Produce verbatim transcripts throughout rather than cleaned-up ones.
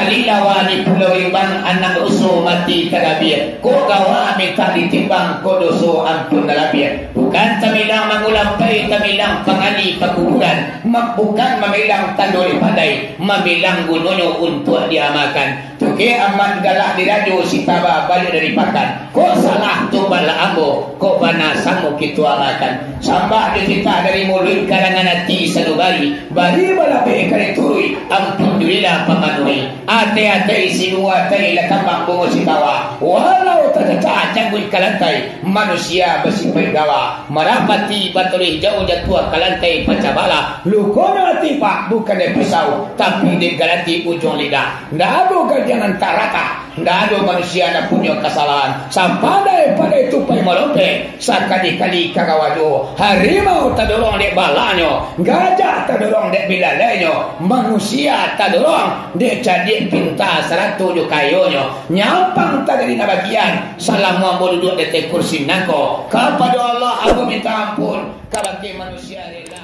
Lilawa di Pulau Ribang, anak ruso mati tarabiah. Kok gawa mintak ditimbang, kok doso ampun narabiah. Bukan tamilang mangulampai, tamilang pangali pakuburan. Ma-, bukan mamilang tando di padai, mamilang gunonyo untuak diamakan. Tukek Aman galak dirajo, si Taba baliak dari pakan. Kok salah tu balak ambo, kok bana samo kito amalkan. Sambah jo titah dari muluik, karangan ati sanubari. Bari balabeh ka dituruik, ampun jo lidah pamanuik. Atai-atai si bungo atai, lah kambang bungo si Tawa. Walau tacacak jangguik ka lantai, manusia basipaik gawa. Marapati batoleh jauah, jatuah ka lantai pacah balah. Lukonyo ati, Pak, bukan dek pisau, tapi dek galati ujuang lidah. Ndak ado gadang nan tarata, ndak ado manusia nan punyo kasalahan. Sapadai-padai tupai malompek, sakali-kali ka gawa juo. Harimau tadorong dek balanyo, gajah tadorong dek bilalainyo, manusia tadorong dek cadiak pinta sarato jo kayonyo. Nyampang tajadi nan bagian, salamo ambo duduak di ateh kursi nangko. Kapado Allah ambo minta ampun, kabake manusia rela.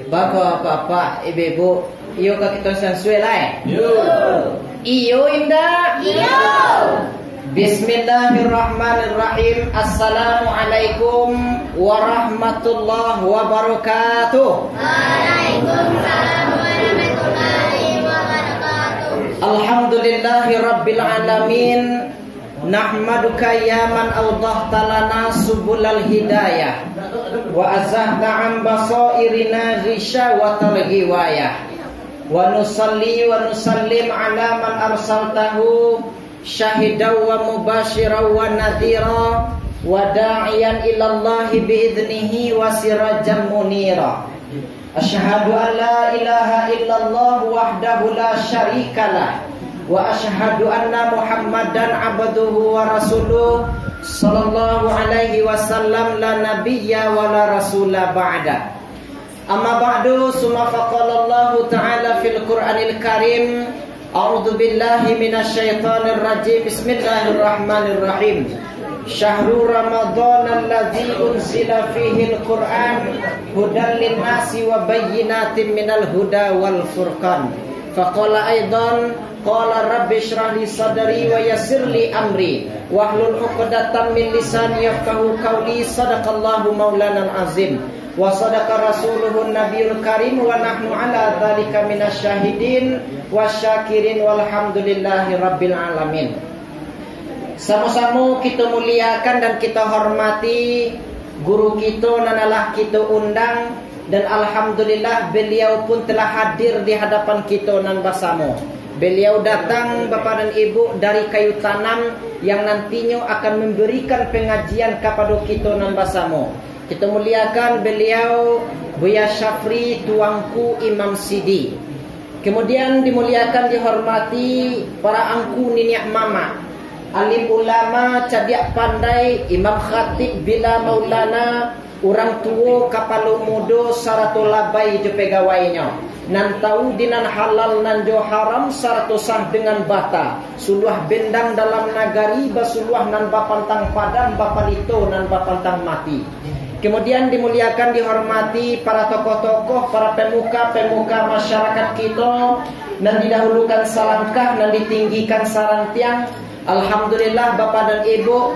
Bapak-bapak, ibu-ibu, iyo ka kito sansuai lai? Iyo. Iyo indak? Iyo. Bismillahirrahmanirrahim. Assalamualaikum warahmatullahi wabarakatuh. Waalaikumsalam warahmatullahi wabarakatuh. Alhamdulillahirabbil alamin. Nahmaduka ya man awdahta lana subulal hidayah, wa azahta an basairina ghisyawatal ghiwayah. Wa nusalli wa nusallim ala man arsaltahu syahidan wa mubasyiran wa nadhira, wa da'iyan ilallahi bi'idhnihi wa sirajan munira. Asyhadu an la ilaha illallah wahdahu la syarikalah, wa asyhadu anna Muhammadan abduhu wa rasuluh, sallallahu alaihi wasallam, la nabiyya wa la rasula ba'da. Amma ba'du, summa faqala Allahu ta'ala fil Qur'anil Karim, A'udzubillahi minasyaitonirrajim. Bismillahirrahmanirrahim. Syahru Ramadhanal ladzi unzila fihil Qur'an hudan linnasi wa bayyinatin minal huda wal furqan. Faqala aidan, qala rabbi shrah li sadri wa yassir li amri, wahlul uqdatam min lisani yafqahu qawli. Sadaqallahu maulanal azim. Wa sadaqa rasuluhun nabiyul karim, wa nahnu ala dzalika minasy syahidin wasyakirin, walhamdulillahi rabbil alamin. Samo-samo kito muliakan dan kito hormati guru kito nan alah kito undang, dan alhamdulillah, beliau pun telah hadir di hadapan kito nan basamo. Beliau datang, Bapak dan Ibu, dari Kayu Tanam yang nantinyo akan memberikan pengajian kapado kito nan basamo. Kito muliakan beliau, Buya Syafri, Tuanku Imam Sidi. Kemudian dimuliakan, dihormati para angku niniak mamak, alim ulama, cadiak pandai, imam khatib bila maulana, urang tuo, kapalo mudo, sarato labai jo pegawainyo, nan tahu di nan halal nan jo haram, sarato sah dengan bata, suluah bendang dalam nagari, basuluah nan bapantang padam, bapalito nan bapantang mati. Kemudian dimuliakan, dihormati para tokoh-tokoh, para pemuka-pemuka masyarakat kito, nan didahulukan salangkah, nan ditinggikan sarantiang. Alhamdulillah, Bapak dan Ibu,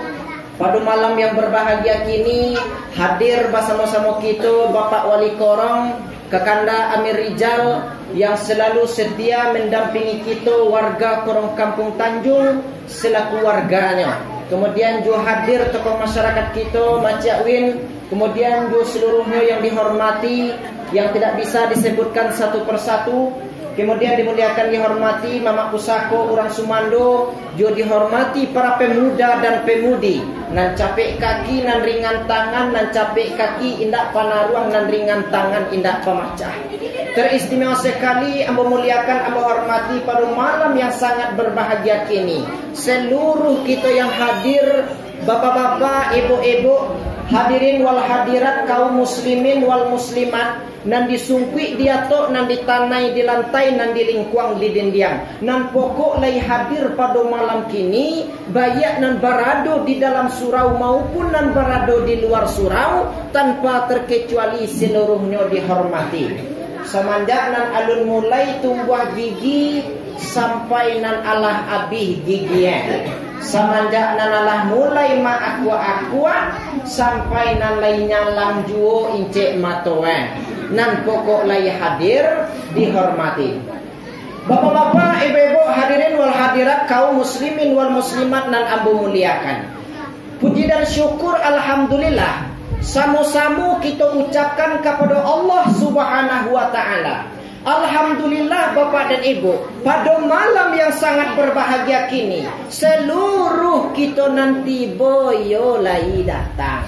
pado malam yang berbahagia kini, hadir basamo-samo kito Bapak Wali Korong, Kakanda Amir Rijal, yang selalu setia mendampingi kito warga Korong Kampung Tanjung selaku warganyo. Kemudian juo hadir tokoh masyarakat kito, Maciak Win, kemudian juo seluruhnyo yang dihormati, yang tidak bisa disebutkan satu persatu. Kemudian dimuliakan, dihormati mamak pusako, urang sumando, juo dihormati para pemuda dan pemudi, nan capek kaki, nan ringan tangan, nan capek kaki indak panaruang, nan ringan tangan indak pamacah. Teristimewa sekali ambo muliakan, ambo hormati pado malam yang sangat berbahagia kini, seluruh kito yang hadir, bapak-bapak, ibu-ibu, hadirin wal hadirat, kaum muslimin wal muslimat, nan disungkuik di atok, nan ditanai di lantai, nan dilingkuang di dindiang, nan pokok lai hadir pado malam kini, baiak nan barado di dalam surau maupun nan barado di luar surau, tanpa terkecuali seluruhnyo dihormati. Samanjak nan alun mulai tumbuah gigi, sampai nan alah abih gigi, eh. Samanjak nan alah mulai maakuak-akuak, sampai nan lai nyalang juo incek mato, eh. Nan pokok lai hadir, dihormati. Bapak-bapak, ibu-ibu, hadirin wal hadirat, kaum muslimin wal muslimat nan ambo muliakan. Puji dan syukur, alhamdulillah, samo-samo kito ucapkan kapado Allah Subhanahu wa Ta'ala. Alhamdulillah, Bapak dan Ibu, pado malam yang sangat berbahagia kini, seluruh kito nan tibo yo lai datang.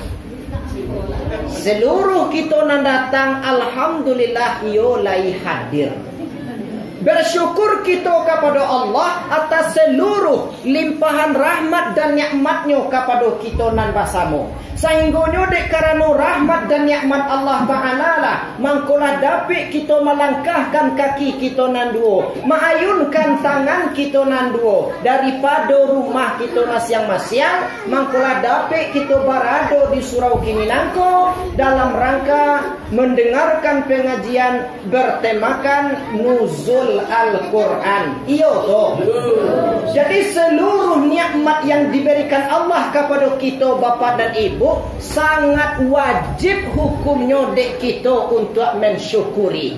Seluruh kito nan datang, alhamdulillah, iyo lai hadir. Bersyukur kito kapado Allah atas seluruh limpahan rahmat dan nikmat-Nyo kapado kito nan basamo. Sahinggonyo dek karano rahmat dan nikmat Allah Ta'ala lah, mangkolah dapik kito malangkahkan kaki kito nan duo, maayunkan tangan kito nan duo, daripado rumah kito masiang-masiang, mangkolah dapik kito barado di surau kini nangko dalam rangka mandangarkan pangajian bertemakan Nuzul Al-Quran. Iyo toh? Jadi, seluruh nikmat yang diberikan Allah kapado kito, Bapak dan Ibu, sangat wajib hukumnyo dek kito untuak mansyukuri.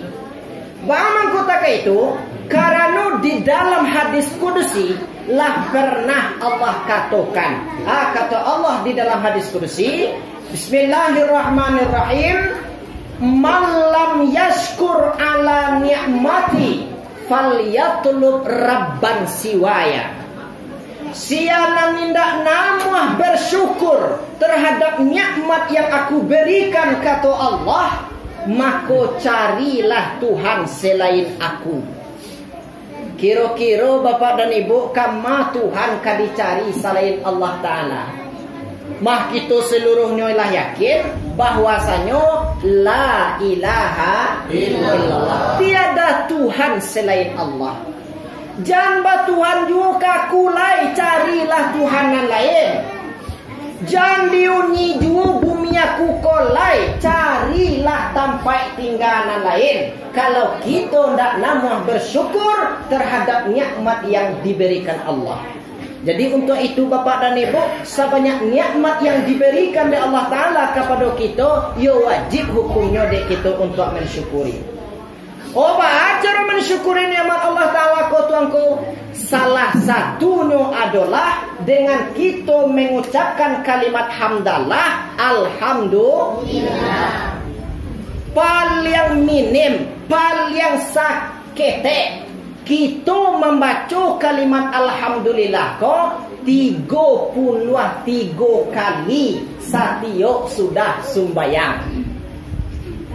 Baa mangko takah itu? Karano di dalam hadis kudusi lah pernah Allah katokan. Ah, kato Allah di dalam hadis kudusi, Bismillahirrahmanirrahim. "Man lam yashkur ala ni'mati, falyatlub rabban siwaya." Sia nan indak namuah bersyukur terhadap nikmat yang Aku berikan, kato Allah, mako carilah Tuhan selain Aku. Kiro-kiro, Bapak dan Ibu, kama Tuhan ka dicari salain Allah Ta'ala? Mah kito seluruhnyo lah yakin bahwasanyo la ilaha illallah. Tiada Tuhan selain Allah. Jan batuhan juo ka Aku lai, carilah Tuhan nan lain. Jan diuni juo bumi Aku ko lai, carilah tampaik tingga nan lain. Kalau kito ndak namuah bersyukur terhadap nikmat yang diberikan Allah. Jadi, untuk itu, Bapak dan Ibu, sabanyak nikmat yang diberikan dek Allah Ta'ala kapado kito, yo wajib hukumnyo dek kito untuk mensyukuri. Oh, baa caro mansyukuri nikmat Allah Ta'ala ko, Tuangku? Salah satunyo adolah dengan kito mangucapkan kalimat hamdalah, alhamdulillah. Paliang minim, paliang saketek, kito mambaco kalimat alhamdulillah ko tigo puluah tigo kali satiok sudah sumbayang.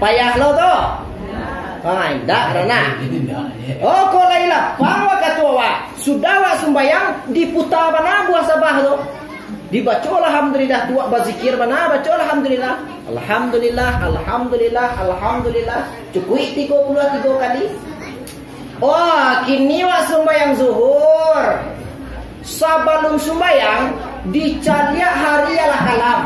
Payah lo tu? Ha, indak, Rana. Oh, ko lai lapang wakatu awak. Sudah awak sumbayang, diputa bana buah sabah tu. Dibaco alhamdulillah tu, awak bazikir bana, baco alhamdulillah. Alhamdulillah, alhamdulillah, alhamdulillah. Cukuik tigo puluah tigo kali. Oh, kini wak sumbayang zuhur. Sabalun sumbayang, dicaliak hari alah kalam.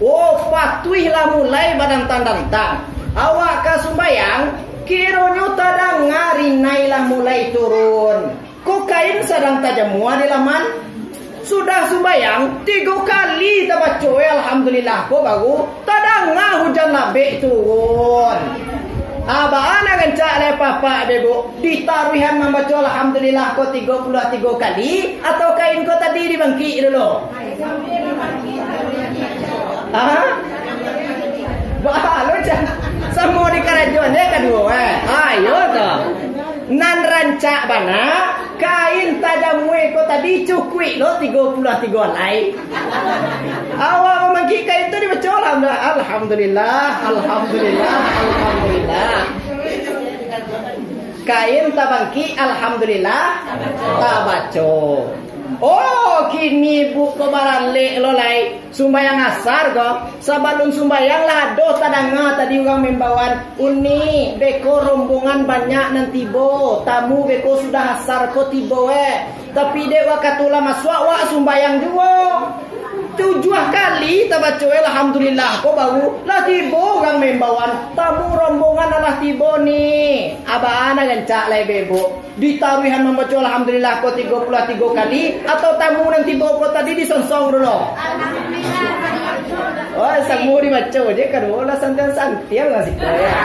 Oh, patuih lah mulai badantang-dantang. Awak ka sumbayang, kironyo tadanga rinai lah mulai turun. Ko kain sadang tajamua di laman. Sudah sumbayang, tigo kali tabaco, eh, alhamdulillah, ko baru tadanga hujan labek turun. Ah, baa nan rancak lai, Bapak, Ibu? Ditaruihan mambaco alhamdulillah ko tigo puluah tigo kali, atau kain ko tadi dibangkik dulu? Ha? Baa lo, cak? Samo di karajoan je kaduo, eh. Ayo tu. Nan rancak bana, kain tajamua ko tadi cukuik lo tigo puluah tigo alai. Awak mamangkik kain tu dibaco lah, alhamdulillah, alhamdulillah, alhamdulillah. Kain tabangkik, alhamdulillah, tabaco. Oh, kini buko baralek lo lai. Sumbayang asar ko, sabalun sumbayang lah ado tadanga tadi urang maimbauan, "Uni, beko rombongan banyak nan tibo, tamu beko sudah asar ko tibo, eh." Tapi dek wakatu lah masuak, wak sumbayang juo. Tujuah kali tabaco Alhamdulillah ko baru lah tibo urang maimbauan, tamu rombongan alah tibo ni. Abah nan rancak lai bebok. Ditaruihan mambaco Alhamdulillah ko tigo puluah tigo kali, atau tamu nan tibo ko tadi disonsong dulu? Oh, samo dibaco je, kaduo lah santiang-santiang lah siko, ya.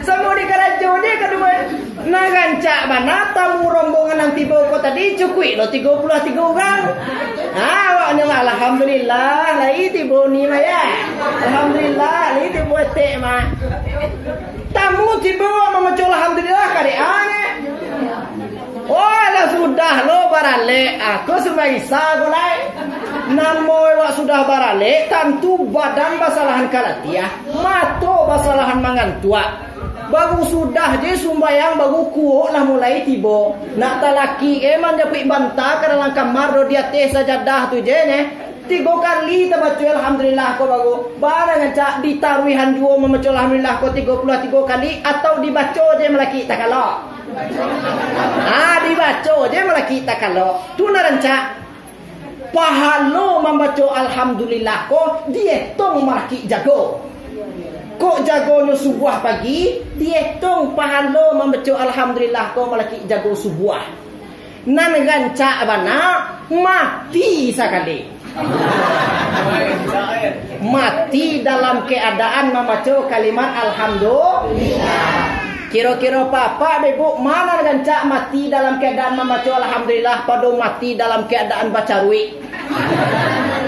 Samo dikarajo je kaduo. Nan rancak bana tamu rombongan nan tibo ko tadi, cukuik lo tigo puluah tigo urang. Ha, awaknyo lah, "Alhamdulillah, lai tibo ni mah, ya. Alhamdulillah, lai tibo etek mah." Tamu tibo mambaco Alhamdulillah, kadek ane. Oh, lah sudah lo baralek, aku sumbaisa ko lai. Namo awak sudah baralek, tantu badan basalahan ka latiah, mato basalahan mangantuak. Baru sudah je sumbayang, baru kuok lah mulai tibo. Nak talakik e manjapuik banta ka dalam kamar do di ateh sajadah tu je, neh. Tigo kali tabaco Alhamdulillah ko baru. Bana rancak ditaruihan juo mambaco Alhamdulillah ko tigo puluah tigo kali, atau dibaco je malakik takalok? Ah, dibaco je malakik takalok. Tu nan rancak. Pahalo mambaco Alhamdulillah ko dietong malakik jago. Kok jagonyo subuah pagi, dietong pahalo mambaco Alhamdulillah ko malakik jago subuah. Nan rancak bana, mati sakali. Mati dalam keadaan mambaco kalimat Alhamdulillah. Kiro-kiro Bapak Ibu, ma nan rancak mati dalam keadaan mambaco Alhamdulillah, pado mati dalam keadaan bacaruik?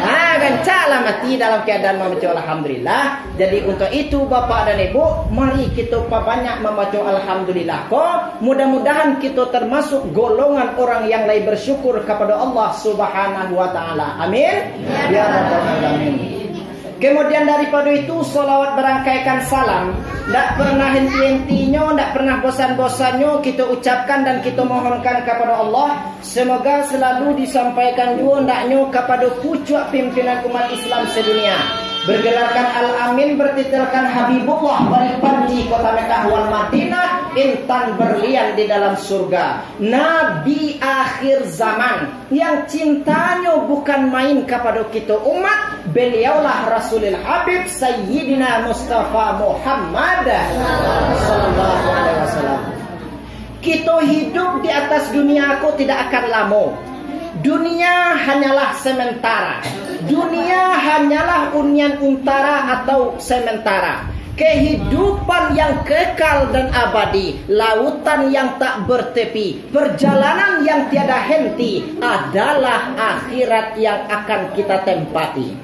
Ha, rancaklah mati dalam keadaan mambaco Alhamdulillah. Jadi, untuk itu, Bapak dan Ibu, mari kita pabanyak mambaco Alhamdulillah ko. Mudah-mudahan kita termasuk golongan orang yang lai bersyukur kepada Allah Subhanahu wa Ta'ala. Amin. Ya Rabbal Alamin. Kemudian daripada itu, salawat barangkaikan salam, ndak pernah henti-hentinyo, ndak pernah bosan-bosannyo kita ucapkan dan kita mohonkan kepada Allah, semoga selalu disampaikan juo hendaknyo kapado pucuak pimpinan umat Islam sedunia, bergelarkan Al-Amin, bertitelkan Habibullah, balik panji kota Mekah wal Madinah, intan berlian di dalam surga, Nabi akhir zaman, yang cintanyo bukan main kapado kito umat, beliaulah Rasulil Habib Sayyidina Mustafa Muhammad sallallahu alaihi wasallam. Kito hidup di atas dunia ko tidak akan lamo. Dunia hanyalah sementara. Dunia hanyalah unian untara atau sementara. Kehidupan yang kekal dan abadi, lautan yang tak bertepi, perjalanan yang tiada henti adalah akhirat yang akan kita tempati.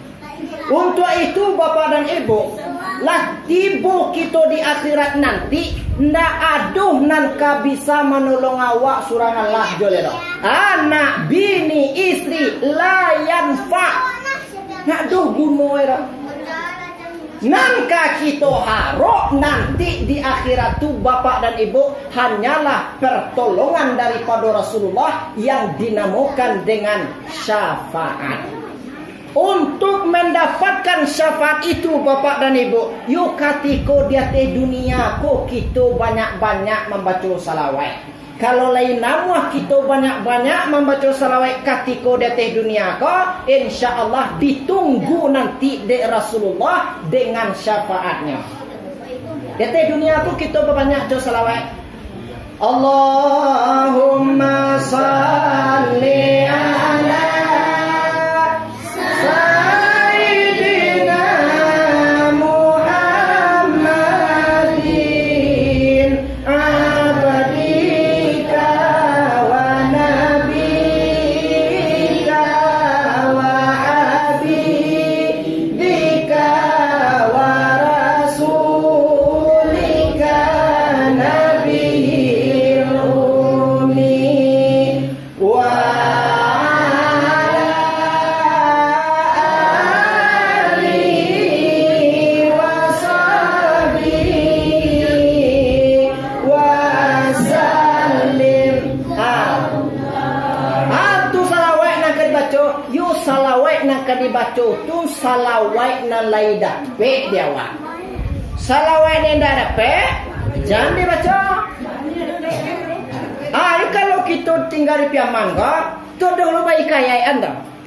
Untuk itu, Bapak dan Ibu, lah tibo kito di akhirat nanti, ndak ado nan ka bisa manolong awak surangan lah jo lai doh. Anak, bini, istri, layan fa. Ndak ado guno e doh. Nan ka kito harok nanti di akhirat tu, Bapak dan Ibu, hanyalah pertolongan daripado Rasulullah yang dinamokan dengan syafaat. Untuk mendapatkan syafaat itu, Bapak dan Ibu, yo katiko di ateh dunia ko kito banyak-banyak mambaco salawat. Kalau lai namuah kito banyak-banyak mambaco salawat katiko di ateh dunia ko, insya Allah ditunggu nanti dek Rasulullah dengan syafaatnya. Di ateh dunia ko kito babanyak jo salawat. Allahumma salli ala Sayyidina Muhammadin, abdika wa nabiyika wa habibika wa rasulika nabiyil ummi. Wa ala alihi wa sahbihi wa sallim. Ah. Ah, tu salawat nan ka dibaco. Yo, salawat nan ka dibaco tu salawat nan lai dapek di awak. Salawat nan indak dapek, jan dibaco. Ah, kalau kito tingga di Piaman ko, tu dulu baik kayaan tu.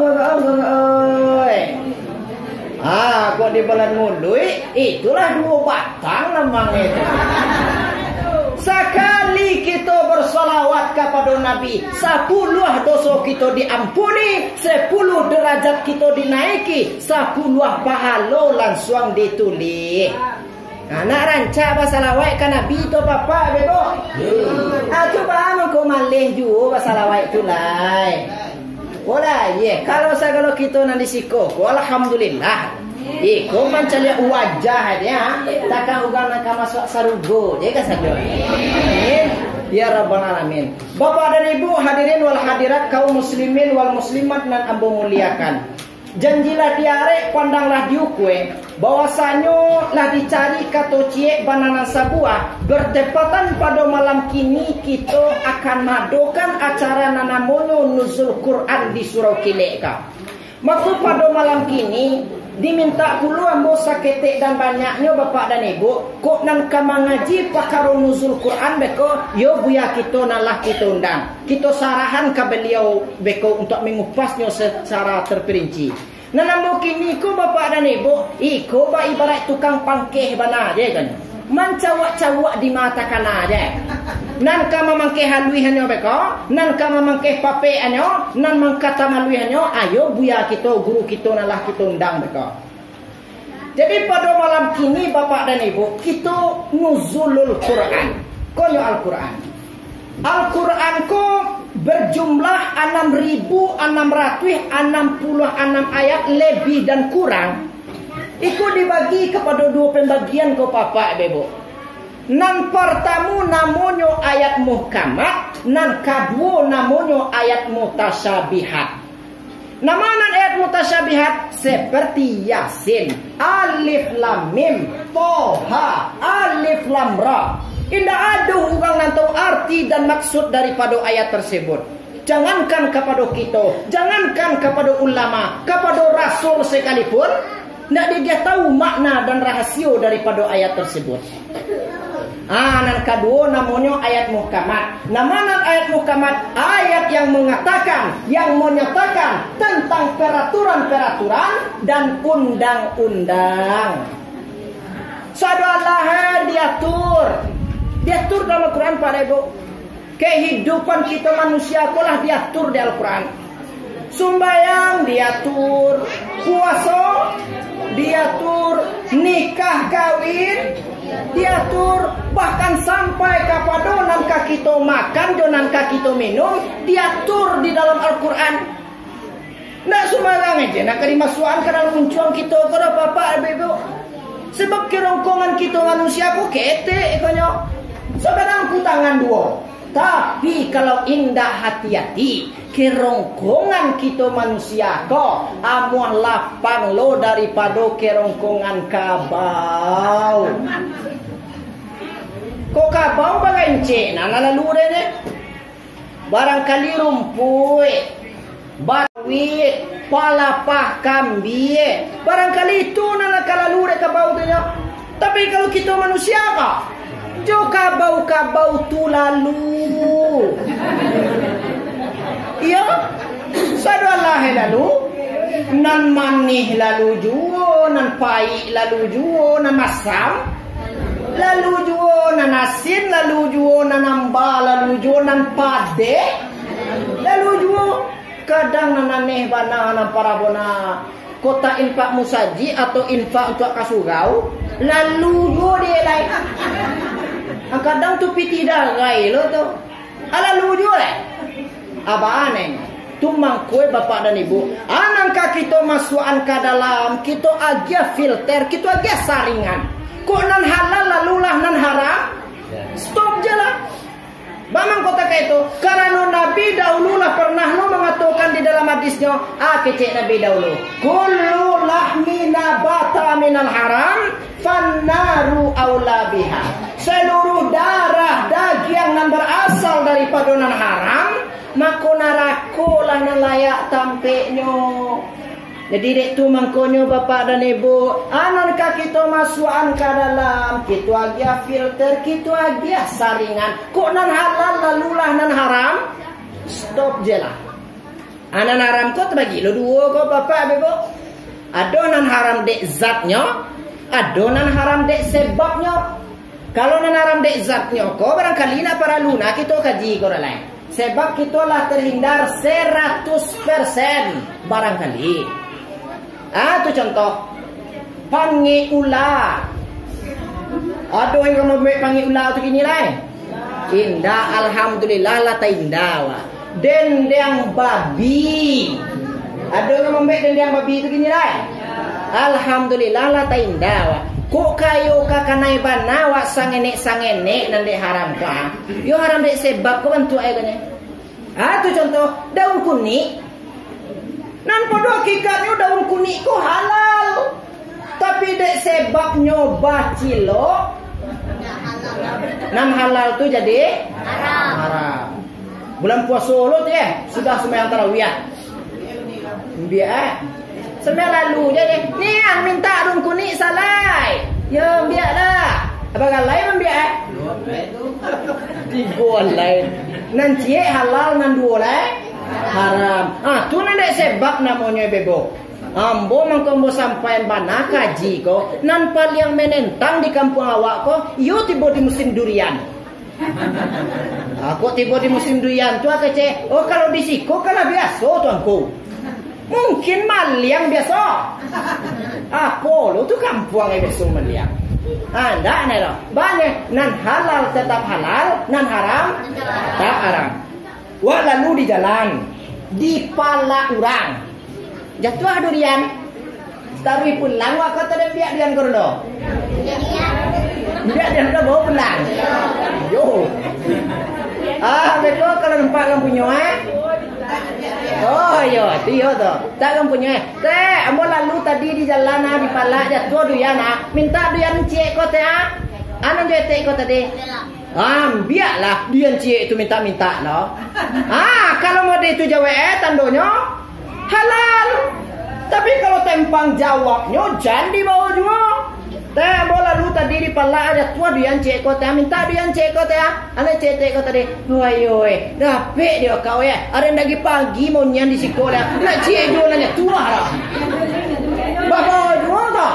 Allah, Allah, Allah, oi. Ah, kok dibalan muluik, itulah duo batang lamang itu. Sakali kito bersalawat kapado Nabi, sapuluah doso kito diampuni, sapuluah derajat kito dinaiki, sapuluah pahalo lansuang ditulih. Nah, nak rancak basalawaik ka Nabi tu, Bapak, Ibu? Ah, cubo mangko maleh juo basalawaik tu lai. Olah, ye, kalau sagalo kito nan di siko ko, alhamdulillah. Iko mancaliak wajah aja, takah urang nan ka masuak sarugo je ka sajo. Amin. Ya Rabbal Alamin. Bapak dan Ibu, hadirin wal hadirat, kaum muslimin wal muslimat nan ambo muliakan. Janjilah diarek, pandanglah diukue, bahwasanyo lah dicari kato ciek bana nan sabuah, bertepatan pado malam kini kito akan maadokan acara nan namonyo Nuzul Quran di Surau Kilek ka. Mako pado malam kini, dimintak pulo ambo saketek dan banyaknyo Bapak dan Ibu, kok nan ka mangaji pakaro Nuzul Quran beko, yo buya kito nan lah kito undang. Kito sarahan ka baliau beko untuak mangupasnyo secara terperinci. Nan ambo kini ko, Bapak dan Ibu, iko baibarat tukang pangkeh bana je kan. Mancawak-cawak di mata kana je. Nan ka mamangkeh aluih anyo beko, nan ka mamangkeh papek anyo, nan mangkatam aluih anyo, ayo buya kito, guru kito nan lah kito undang beko. Jadi, pado malam kini, Bapak dan Ibu, kito Nuzulul Quran. Konyo Al-Quran. Al-Quran ko berjumlah anam ribu anam ratuih anam puluah anam ayat lebih dan kurang. Iko dibagi kapado duo pambagian ko, Bapak, Ibu. Nan partamo namonyo ayat muhkamat, nan kaduo namonyo ayat mutasyabihat. Nama nan ayat mutasyabihat? Seperti Yasin, Alif Lam Mim, Toha, Alif Lam Ra. Indak ado urang nan tahu arti dan maksud daripado ayat tersebut. Jangankan kapado kito, jangankan kapado ulama, kapado Rasul sekalipun, ndak diagiah tahu makna dan rahasio daripado ayat tersebut. Ah, nan kaduo namonyo ayat muhkamat. Nama nan ayat muhkamat? Ayat yang mengatakan, yang menyatakan tentang peraturan-peraturan dan undang-undang. Sado Allah, eh, diatur. Diatur dalam Al-Quran, Pak, Ibu. Kehidupan kito manusia ko lah diatur di Al-Quran. Sumbayang diatur, puaso diatur, nikah kawin diatur, bahkan sampai kapado nan ka kito makan jo nan ka kito minum diatur di dalam Al-Quran. Ndak sumbarang aja nak ka dimasuakan ka dalam muncuang kito ko, dah, Bapak, Ibu. Sebab kerongkongan kito manusia ko ketek ikonyo. Sabarang ku tangan duo. Tapi kalau indak hati-hati, kerongkongan kito manusia ko amuah lapang lo daripado kerongkongan kabau. Ko kabau bagancek, nah, nah lalu deh, deh. Barangkali rumpuik, batuik, palapah kambie, barangkali itu nan ka lalu dek kabau tu nyo. Tapi kalau kito manusia ko, jo kabau-kabau tu lalu. Iyo, sadoalah lalu, nan manih lalu juo, nan paik lalu juo, nan masam lalu juo, nan asin lalu juo, nan amba lalu juo, nan padeh lalu juo. Kadang nan aneh bana, nan parah bona. Kok tak infak musajik atau infak untuak ka surau, lalu juo dek lai. Kadang tu pitih darai lo tu. Ah, lalu juo lai. Abah aneh. Tu mangko, Bapak dan Ibu, a nan ka kito masuakan ka dalam, kito agiah filter, kito agiah saringan. Kok nan halal lalulah, nan haram stop je lah. Baa mangko takah itu? Karano Nabi dahulu lah parnah lo mangatokan di dalam hadisnyo, ah, kecek Nabi dahulu, "Kullu lahmi nabata minal haram, fannaru aula biha." Saluruh darah dagiang nan barasal daripado nan haram, mako narako lah nan layak tampeknyo. Jadi, dek tu mangkonyo, Bapak dan Ibu, a nan ka kito masuakan ka dalam, kito agiah filter, kito agiah saringan. Kok nan halal lalulah, nan haram stop je lah. A nan haram ko tabagi lo duo ko, Bapak, Ibu. Ado nan haram dek zatnyo, ado nan haram dek sebabnyo. Kalau nan haram dek zatnyo ko, barangkali ndak paralu nah kito kaji ko lai. Sebab kito lah terhindar seratus persen barangkali. Ah, tu contoh. Pangik ula. Ado urang mambuek pangik ula tu kini lai? Indak, alhamdulillah lah taindak, wak. Dendiang babi. Ado urang mambuek dendiang babi tu kini lai? Alhamdulillah lah taindak, wak. Kok kayo ka kanai bana, wak, sangenek-sangenek nan dek haram ko, ha? Yo haram dek sebab ko bantuak e ko nyo. Ah, tu contoh, daun kunik. Nan pado hakikatnyo daun kunik ko halal. Tapi dek sebabnyo bacilok, nan halal tu jadi haram. Bulan puaso lo tu, eh, sudah sumbayang tarawih, ah. Ambiak, eh. Sambiang lalu je deh. Nian mintak daun kunik salai. Yo, ambiak lah. Abang galai ambiak, eh? Tigo alai. Nan ciek halal, nan duo lai haram. Ah, tu nan dek sebab namonyo bebo. Ambo mangko ambo sampaian bana kaji ko, nan paliang menentang di kampuang awak ko, iyo tibo di musim durian. Ah, kok tibo di musim durian tu, ah, kecek, oh, kalau di siko kan lah biaso tu angku. Mungkin maliang biaso. Apo lo tu kampuang e biaso maliang. Ah, ndak neh lo. Baa neh, nan halal tetap halal, nan haram tetap haram. Wak lalu di jalan, dipalak urang. Jatuah durian. Taruih pulang wak ka ateh dek ambiak durian ko dulu. Ambiak durian ko bawa pulang. Yo. Ah, beko kalau nampak urang punyo, eh? Oh, iyo, tu iyo tu. Tak urang punyo, eh. Teh, ambo lalu tadi di jalan, ah, dipalak jatuah durian, ah. Mintak durian ciek ko, teh, ah. Anu jo etek ko tadi. Ambiaklah, durian ciek tu mintak-mintak lo. Ah, kalau mode tu jawek, eh, tandonyo halal. Tapi kalau tempang jawabnyo, jan dibawa juo. Teh, ambo lalu tadi dipalak, jatuah durian ciek ko, teh, mintak durian ciek ko, teh, ah. Anak ciek etek ko tadi, wah, yo, eh, dapek dio kau, eh. Ari nan pagi monyang di siko lah. Nak ciek juo lah, jatuah lah. Babawa juo tu.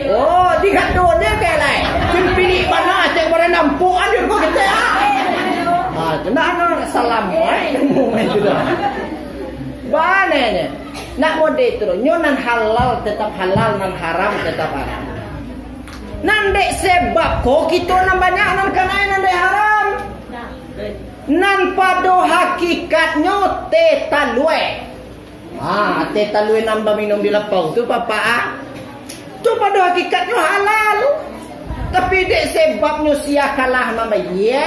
Oh, di gadonyo kek lai. Cun pilik bana, cek barang nampak an, yo, kok kecek, ah. Ah, tu nak, nak salam, wai, ilmu main tu dah. Bana nyo. Nak mode tu, nyo nan halal tetap halal, nan haram tetap haram. Nan dek sebab ko, kito nan banyak nan kanai nan dek haram. Nan pado hakikatnyo teh talue. Ah, teh talue nan baminum di lapau tu, Bapak, ah. Tu pado hakikatnyo halal. Tapi dek sebabnyo sia kalah mambayie.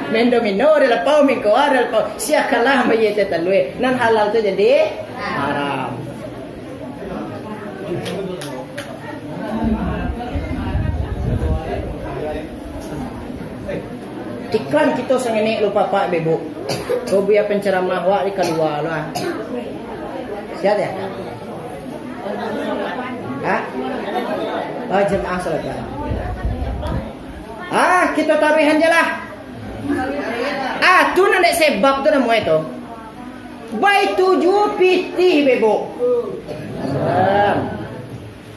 Mendo-mendo di lapau, mingkoa di lapau. Sia kalah mambayie teh talue. Nan halal tu jadi haram. Iklan kito sangenek lo, Bapak, Ibu. Ko bia penceramah wak di kalua lo, ah. Siap, yo? Hah? Oh, jamaah salat. Ah, kito taruihan je lah. Ah, tu nan dek sebab tu namo e tu. Baitu juo pitih, bebo.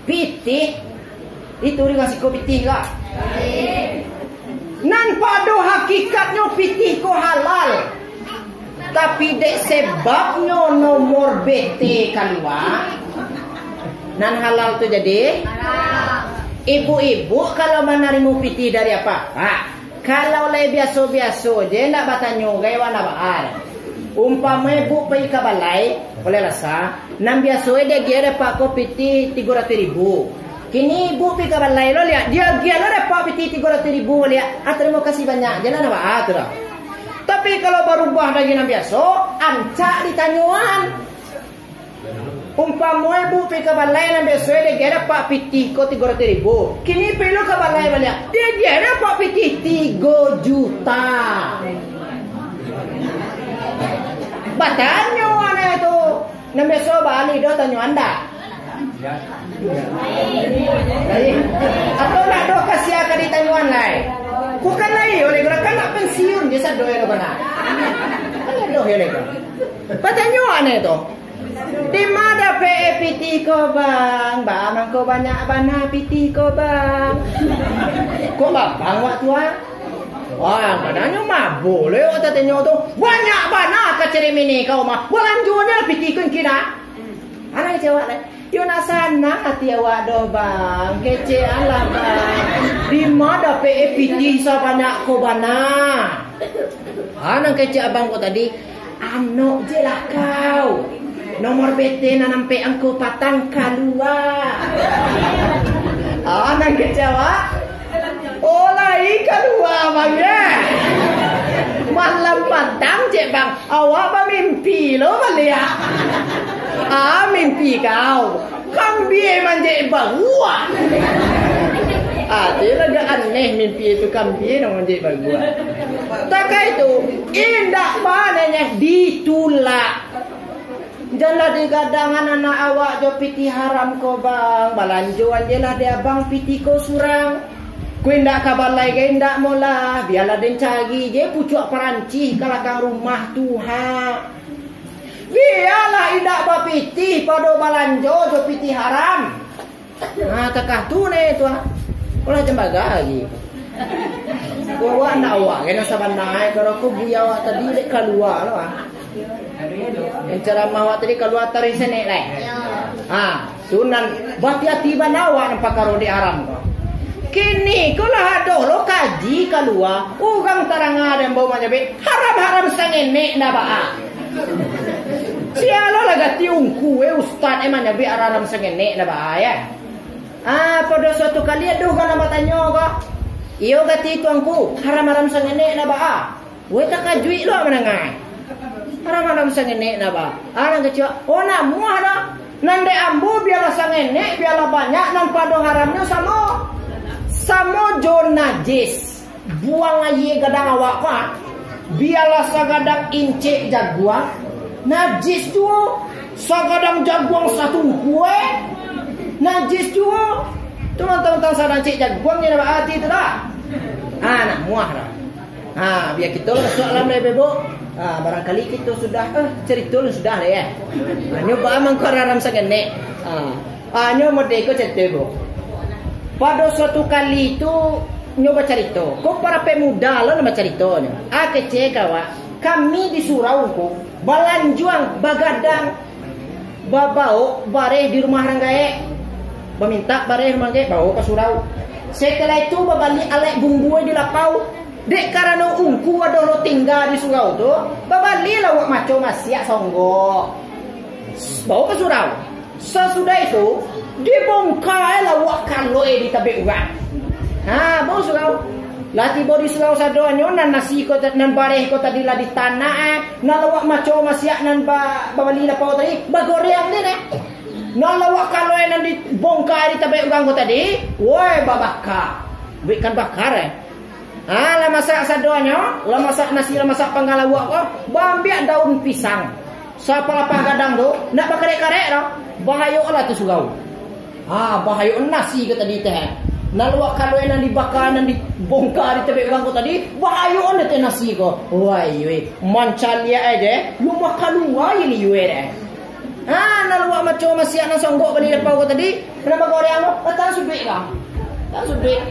Pitih, itu dengan siko pitih ka. Nan pado hakikatnyo pitih ko halal. Tapi dek sebabnyo nomor B T kalua, nan halal tu jadi? Haram. Ibu-ibu kalau manarimo pitih dari apak-apak, kalau lai biaso-biaso je, ndak batanyo gai wak ndak baa. Umpamo ibu pai ka balai, oleh rasa, nan biaso e diagiah dek apak ko pitih tigo ratuih ribu. Kini ibu pai ka balai lo liak, diagiah lo dek apak pitih tigo ratuih ribu liak. Ah, tarimo kasih banyak je lah, ndak baa tu doh. Tapi kalau barubah dari nan biaso, rancak ditanyoan. Umpamo ibu pai ka balai nan biaso e diagiah dek apak pitih ko tigo ratuih ribu. Kini pai lo ka balai baliak, diagiah dek apak pitih tigo juta. Batanyo anak tu. Nan biaso bali doh tanyoan ndak? Lai. Atau ndak doh kasiah ka ditanyoan lai? Ko kan lai, oleh guru kan nak pensiun je sado ya doh bana. Kan doh ya lego. Batanyoan e tu. Di ma dapek e pitih ko, Bang? Baa mangko banyak bana pitih ko, Bang? Ko babang wak tu ah? Wah, badanyo mabo lo wak tatanyo tu. Banyak bana ka cari mini ka umah. Balanjo nyo pitih ko kini. Anak kecewa lah. Yo nak sanang ati awak doh, Bang. Kecekan lah, Bang. Di ma dapek e pitih sabanyak ko bana? Ah, nan kecek abang ko tadi, anok je lah kau. Nomor B T nan ampek angko patang kalua. Ah, nan kecek awak? Oh, lai kalua, Bang, ye. Malam patang, cek Bang. Awak bamimpi lo baliak. Ah, mimpi kau. Kambie manjek baruak. Ah, tu agak aneh mimpi tu, kambie nan manjek baruak. Takai tu, indak bananyo ditulak. Janlah digadangan anak awak jo pitih haram ko, Bang. Balanjoan je lah dek abang pitih ko surang. Ko indak ka balai gai indak molah. Bialah den cari je pucuak parancih ka lakang rumah tu, ha. Bialah indak bapitih pado balanjo jo pitih haram. Nah, takah tu ne tu ah. Ulah jambaga lagi. Awak ndak awak kena sabanai, kalau aku buya awak tadi dek kalua lo ah. Yang ceramah awak tadi kalua tarik senek lai. Ha, tu nan bahati-hati bana awak nan pakaro dek haram ko. Kini ko lah ado lo kaji kalua, urang taranga den bau manyabik, haram-haram sangenek ndak baa. Sia lo lah gati ungku, eh, ustaz, eh, manyabik haram-haram sangenek ndak baa, ya. Ah, pado suatu kali ado urang nan batanyo ko, iyo gati tuanku, haram-haram sangenek ndak baa. Weh, takajuik lo manangah. Haram-haram sangenek ndak baa. Alang kecek, oh, namuah dah. Nan dek ambo bialah sangenek, bialah banyak, nan pado haramnyo samo. Samo jo najis. Buang aia gadang awak ko, ah. Bialah sagadang incek jaguang, najis juo. Sagadang jaguang satungkua, eh, najis juo. Tu mantang-mantang sagadang incek jaguang, ndak baa ati tu dah. Ah, namuah dah. Ha, bia kito lah masuak alam lai, Bebo. Ha, barangkali kito sudah, eh, carito lah sudah lai, eh. Ha, nyo baa mangko haram sangenek. Ha, ha, nyo model iko carito, Bo. Pado suatu kali tu, nyo bacarito. Ko para pemuda lo nan bacarito nyo. Ah, kecek awak. Kami di surau ko, balanjuang, bagadang, babaok bareh di rumah urang gaek. Bamintak bareh rumah gaek, baok ka surau. Setelah itu, babali alek bumbua di lapau. Dek karano ungku ado lo tingga di surau tu, babalilah awak maco masiak saonggok. Baok ka surau. Sasudah itu, dibongka lah awak kalua di tabek urang. Ha, baok surau. Lah tibo di surau sadonyo, nan nasi ko ta-, nan bareh ko tadi lah ditanak, eh. Nan awak maco masiak nan ba-, babali lapau tadi, bagoreang deh, eh. Nan awak kalua nan dibongka di tabek urang ko tadi, woi, babaka. Buek ikan bakar, eh. Ah, lah masak sadonyo, lah masak nasi, lah masak panggang lauak ko, baambiak daun pisang. Sapalapah gadang tu, nak bakarek-karek tu, bahayolah tu surau. Ah, bahayo nasi ko tadi teh. Nan lauak kalua nan dibaka, nan dibongka di tabek urang ko tadi, bahayo teh nasi ko. Wai, weh, mancaliak aja, yo makan wai ni, weh, deh. Ha, nan lauak maco masiak nan saonggok bali lapau ko tadi, nan bagoreang ko, lah tahan suduik ka. Tahan suduik.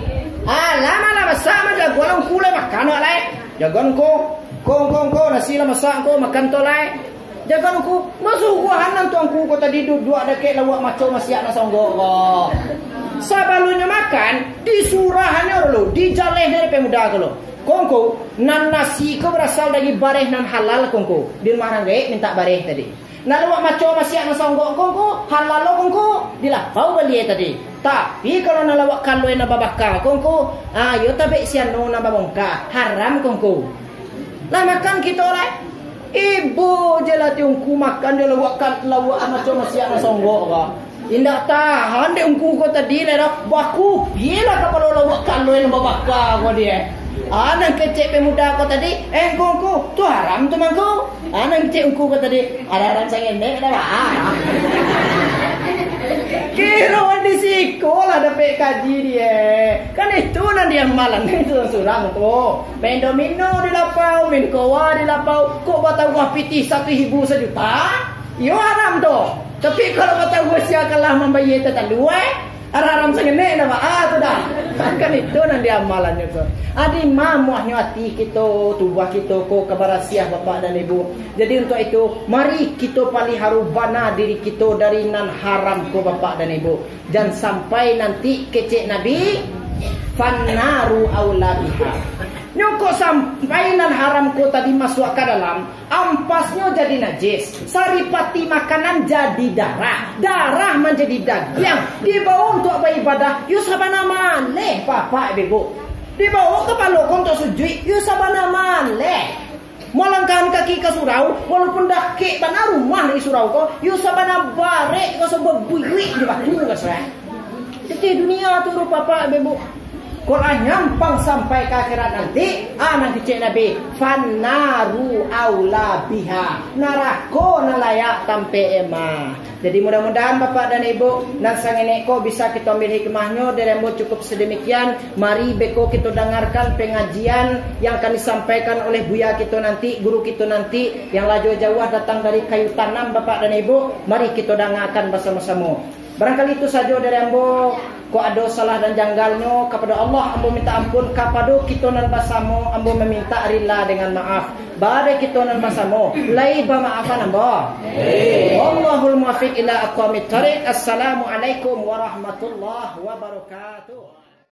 Ha, lah ma lah masak ma jaguang ungku lai makan awak lai. Jaguang ko, ko, ko, Angku, nasi lah masak, angku makan tu lai. Jangan angku, masuguahan nan tu angku ko tadi duduak dakek lauak maco masiak nan songgok ko. Sabalunnyo makan, disurahannyo dulu, dijaleh dari pemuda ko lo. Ko angku, nan nasi ko barasal dari bareh nan halal ko angku. Di rumah urang gaek mintak bareh tadi. Nan lauak maco masiak nan songgok ko angku, halal lo ko angku, di lapau balie tadi. Tapi kalau nan lauak kalua nan babaka ko angku, ah, iyo tabek si anu nan babongka, haram ko angku. Lah makan kito lai. Ibo je lah ti ungku makan jo lauak kan, lauak maco masiak nan songgok ko. Indak tahan dek ungku ko tadi lai doh. Bakupi lah kapalo lauak kalua nan babaka ko dia. Ah, nan kecek pemuda ko tadi, eh, ungku, ungku, tu haram tu mangku. Ah, nan kecek ungku ko tadi, ada haram sangenek dah, Pak. Ah. Kiro di siko lah dapek kaji dia. Kan itu nan diamalan itu surang tu. Main domino di lapau, main koa di lapau, kok batauah pitih satu ribu sajuta? Iyo haram tu. Tapi kalau batauah sia kalah mambayia tatalu, eh, haram sangenek dah, Pak. Ah, tu dah. Kan itu nan diamalannyo tu. Adi mamuahnyo ati kito, tubuah kito ko kabarasiah, Bapak dan Ibu. Jadi untuak itu, mari kito paliharo bana diri kito dari nan haram ko, Bapak dan Ibu. Jan sampai nanti kecek Nabi, "Fannaru aula biha." Nyo kok sampai nan haram ko tadi masuak ka dalam, ampasnyo jadi najis, saripati makanan jadi darah, darah manjadi dagiang, dibawo untuak baibadah, yo sabana maleh, Bapak Ibu. Dibawo kapalo ko untuak sujuik, yo sabana maleh. Malangkahan kaki ka surau, walaupun dakek bana rumah dari surau ko, yo sabana barek raso baburuik jo batu raso, eh. Jadi dunia tu rupa, Bapak Ibu. Kok lah nyampang sampai ka akhirat nanti, ah, nan kecek Nabi, "Fannaru aula biha." Narako nan layak tampek emah. Jadi, mudah-mudahan Bapak dan Ibu, nan sangenek ko bisa kito ambil hikmahnyo, dari ambo cukup sedemikian. Mari beko kito dangarkan pengajian yang akan disampaikan oleh buya kito nanti, guru kito nanti, yang lah jauah-jauah datang dari Kayu Tanam, Bapak dan Ibu. Mari kito dangarkan basamo-samo. Barangkali itu sajo dari ambo. Kok ado salah dan janggalnyo, kapado Allah ambo minta ampun, kapado kito nan basamo ambo maminta rila dengan maaf. Bade kito nan basamo, lai bamaafan ambo. Wallahul muwaffiq ila aqwamit thariq. Assalamualaikum warahmatullahi wabarakatuh.